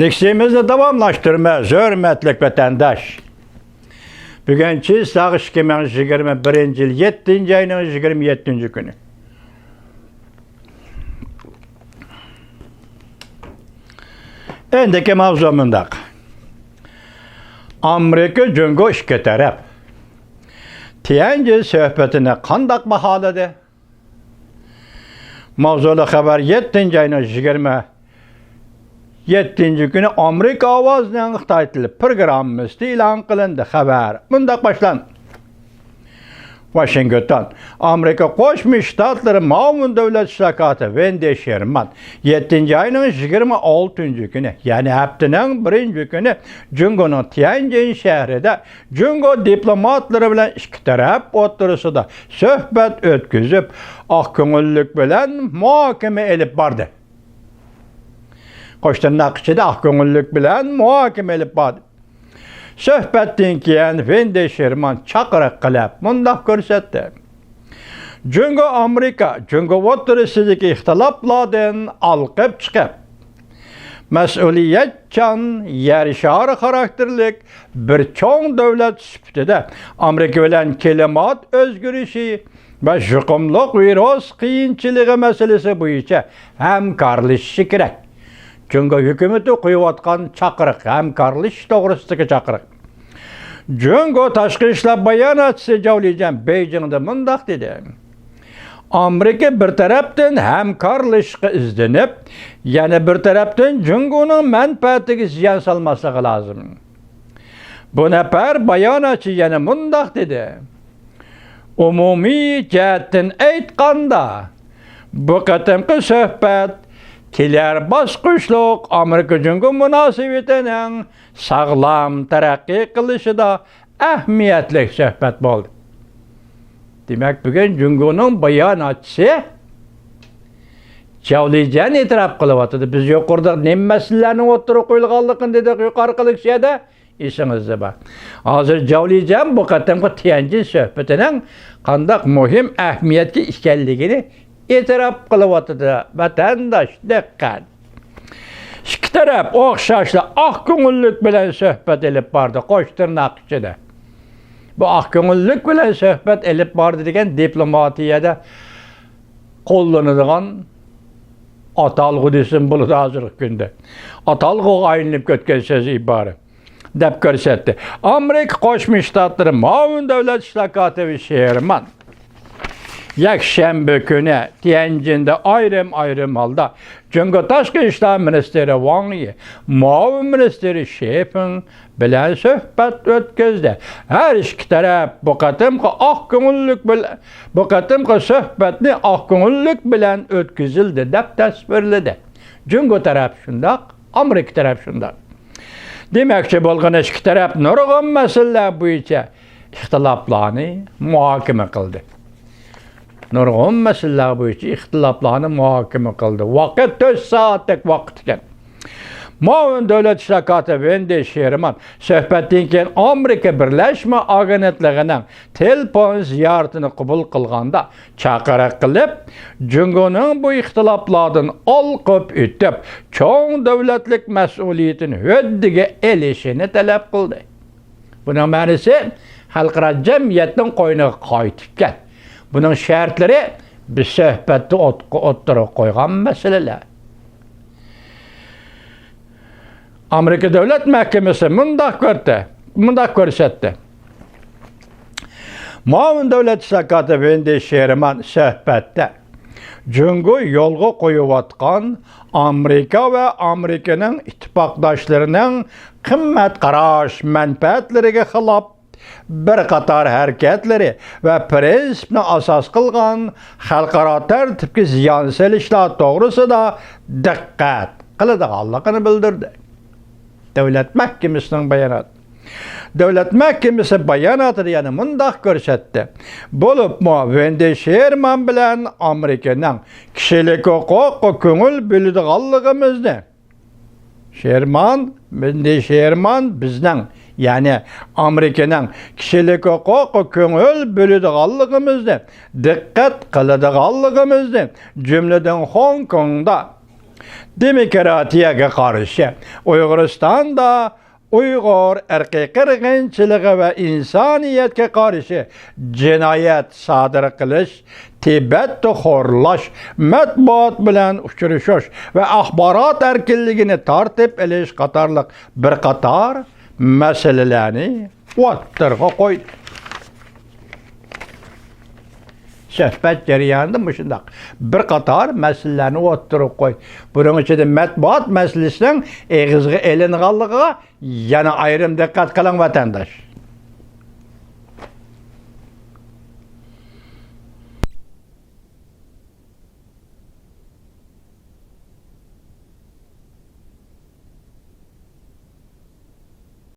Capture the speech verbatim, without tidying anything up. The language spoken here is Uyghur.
لېكسىيىمىزنى داۋاملاشتۇرىمىز، ھۆرمەتلىك ۋەتەنداش. بۈگۈن چىسلاغ ئىككى مىڭ يىگىرمە بىرىنچى يىل يەتتىنچى ئاينىڭ يىگىرمە يەتتىنچى كۈنى. ئەمدىكى ماۋزۇ مۇنداق. ئامېرىكا، جۇڭگو ئىككى تەرەپ تيەنجىن سۆھبىتىنى قانداق باھالىدى؟ ماۋزۇلۇق خەۋەر يەتتىنچى ئاينىڭ يىگىرمە يەتتىنچى كۈنى ئامېرىكا ئاۋازىنىڭ خىتاي تىلى پروگراممىسىدا ئېلان قىلىندى. خەۋەر مۇنداق باشلاندى. ۋاشىنگتون. ئامېرىكا قوشما شتاتلىرى مۇئاۋىن دۆلەت ئىشلار كاتىپى ۋېندى شېرمان يەتتىنچى ئاينىڭ يىگىرمە ئالتىنچى كۈنى، يەنى ھەپتىنىڭ بىرىنچى كۈنى جۇڭگونىڭ تيەنجىن شەھىرىدە جۇڭگو دىپلوماتلىرى بىلەن ئىككى تەرەپ ئوتتۇرىسىدا سۆھبەت ئۆتكۈزۈپ، ئاق كۆڭۈللۈك بىلەن مۇھاكىمە ئېلىپ باردى. قوش تىرناق ئىچىدە ئاق كۆڭۈللۈك بىلەن مۇھاكىمە ئېلىپ باردى. سۆھبەتتىن كېيىن ۋېندى شېرمان چاقىرىق قىلىپ مۇنداق كۆرسەتتى. جۇڭگو ئامېرىكا، جۇڭگو ئوتتۇرىسىدىكى ئىختىلاپلاردىن ئالقىپ چىقىپ، مەسئۇلىيەتچان يەر شارى خاراكتېرلىك بىر چوڭ دۆلەت سۈپىتىدە ئامېرىكا بىلەن كىلىمات ئۆزگىرىشى ۋە يۇقۇملۇق ۋىرۇس قىيىنچىلىقى مەسىلىسى بويىچە ھەمكارلىشىشى كېرەك. جۇڭگو ھۆكۈمىتى قويۇۋاتقان چاقىرىق، ھەمكارلىشىش توغرىسىدىكى چاقىرىق. جۇڭگو تاشقى ئىشلار باياناتچىسى جاۋ لىجيەن بېيجىڭدا مۇنداق دېدى: ئامېرىكا بىر تەرەپتىن ھەمكارلىشىشقا ئىزدىنىپ، يەنە بىر تەرەپتىن جۇڭگونىڭ مەنپەئەتىگە زىيان سالماسلىقى لازىم. بۇ نەپەر باياناتچى يەنە مۇنداق دېدى: ئومۇمىي جەھەتتىن ئېيتقاندا، بۇ قېتىمقى سۆھبەت كېلەر باسقۇچلۇق ئامېرىكا جۇڭگو مۇناسىۋىتىنىڭ ساغلام تەرەققىي قىلىشىدا ئەھمىيەتلىك سۆھبەت بولدى. دېمەك، بۈگۈن جۇڭگونىڭ باياناتچىسى جاۋ لىجيەن ئېتىراپ قىلىۋاتىدۇ. بىز يۇقىرىدا نېمە مەسىلىلەرنىڭ ئوتتۇرىغا قويۇلغانلىقىنى دېدۇق يۇقىرىقى لېكسىيەدە. ئېسىڭىزدە بار. ھازىر جاۋ لىجيەن بۇ قېتىمقى تيەنجىن سۆھبىتىنىڭ قانداق مۇھىم ئەھمىيەتكە ئىكەنلىكىنى ئېتىراپ قىلىۋاتىدۇ. ۋەتەنداش، دىققەت! ئىككى تەرەپ ئوخشاشلا ئاق كۆڭۈللۈك بىلەن سۆھبەت ئېلىپ باردى، قوش تىرناق ئىچىدە. بۇ ئاق كۆڭۈللۈك بىلەن سۆھبەت ئېلىپ باردى دېگەن دىپلوماتىيەدە قوللىنىدىغان ئاتالغۇ دېسىمۇ بولىدۇ ھازىرقى كۈندە. ئاتالغۇغا ئايلىنىپ كەتكەن سۆز ئىبارە. دەپ كۆرسەتتى. ئامېرىكا قوشما شتاتلىرى مۇئاۋىن دۆلەت ئىشلار كاتىپى شېرمان يەكشەنبە كۈنى تيەنجىندە ئايرىم-ئايرىم ھالدا جۇڭگو تاشقى ئىشلار مىنىستىرى ۋاڭ يى، مۇئاۋىن مىنىستىرى شې فېڭ بىلەن سۆھبەت ئۆتكۈزدى. ھەر ئىككى تەرەپ بۇ قېتىمقى ئاق كۆڭۈللۈك بىل-، بۇ قېتىمقى سۆھبەتنى ئاق كۆڭۈللۈك بىلەن ئۆتكۈزۈلدى دەپ تەسۋىرلىدى. جۇڭگو تەرەپ شۇنداق، ئامېرىكا تەرەپ شۇنداق. دېمەكچى بولغىنى، ئىككى تەرەپ نۇرغۇن مەسىلىلەر بويىچە ئىختىلاپلارنى مۇھاكىمە قىلدى. نۇرغۇن مەسىلىلەر بويىچە ئىختىلاپلارنى مۇھاكىمە قىلدى. ۋاقىت تۆت سائەتلىك ۋاقىت ئىكەن. مۇئاۋىن دۆلەت ئىشلار كاتىپى ۋېندى شېرمان سۆھبەتتىن كېيىن ئامېرىكا بىرلەشمە ئاگېنتلىقىنىڭ تېلېفون زىيارىتىنى قوبۇل قىلغاندا، چاقىرىق قىلىپ، جۇڭگونىڭ بۇ ئىختىلاپلاردىن ئالقىپ ئۆتۈپ، چوڭ دۆلەتلىك مەسئۇلىيىتىنى ھۆددىگە ئېلىشىنى تەلەپ قىلدى. بۇنىڭ مەنىسى، خەلقئارا جەمئىيەتنىڭ قوينىغا قايتىپ كەل. بۇنىڭ شەرتلىرى بىز سۆھبەتتە ئوت-، ئوتتۇرىغا قويغان مەسىلىلەر. ئامېرىكا دۆلەت مەھكىمىسى مۇنداق كۆردى، مۇنداق كۆرسەتتى. مۇئاۋىن دۆلەت ئىشلار كاتىپى ۋېندى شېرمان سۆھبەتتە جۇڭگو يولغا قويۇۋاتقان ئامېرىكا ۋە ئامېرىكىنىڭ ئىتتىپاقداشلىرىنىڭ قىممەت قاراش مەنپەئەتلىرىگە خىلاپ بىر قاتار ھەرىكەتلىرى ۋە پىرىنسىپنى ئاساس قىلغان خەلقئارا تەرتىپكە زىيان سېلىشلار توغرىسىدا دىققەت قىلىدىغانلىقىنى بىلدۈردى. دۆلەت مەھكىمىسىنىڭ باياناتى. دۆلەت مەھكىمىسى باياناتىدا يەنە مۇنداق كۆرسەتتى: بولۇپمۇ ۋېندى شېرمان بىلەن ئامېرىكىنىڭ كىشىلىك ھوقۇققا كۆڭۈل بۆلىدىغانلىقىمىزنى، شېرمان، ۋېندى شېرمان بىزنىڭ، يەنى ئامېرىكىنىڭ كىشىلىك ھوقۇققا كۆڭۈل بۆلىدىغانلىقىمىزنى، دىققەت قىلىدىغانلىقىمىزنى، جۈملىدىن خوڭكوڭدا دېموكراتىيەگە قارشى، ئۇيغۇرىستاندا ئۇيغۇر ئىرقىي قىرغىنچىلىقى ۋە ئىنسانىيەتكە قارشى جىنايەت سادىر قىلىش، تىبەتتە خورلاش، مەتبۇئات بىلەن ئۇچرىشىش ۋە ئاخبارات ئەركىنلىكىنى تارتىپ ئېلىش قاتارلىق بىر قاتار مەسىلىلەرنى ئوتتۇرىغا قويدى. سۆھبەت جەريانىدا مۇشۇنداق بىر قاتار مەسىلىلەرنى ئوتتۇرىغا قويدى. بۇنىڭ ئىچىدە مەتبۇئات مەسىلىسىنىڭ ئېغىزغا ئېلىنغانلىقىغا يەنە ئايرىم دىققەت قىلىڭ، ۋەتەنداش.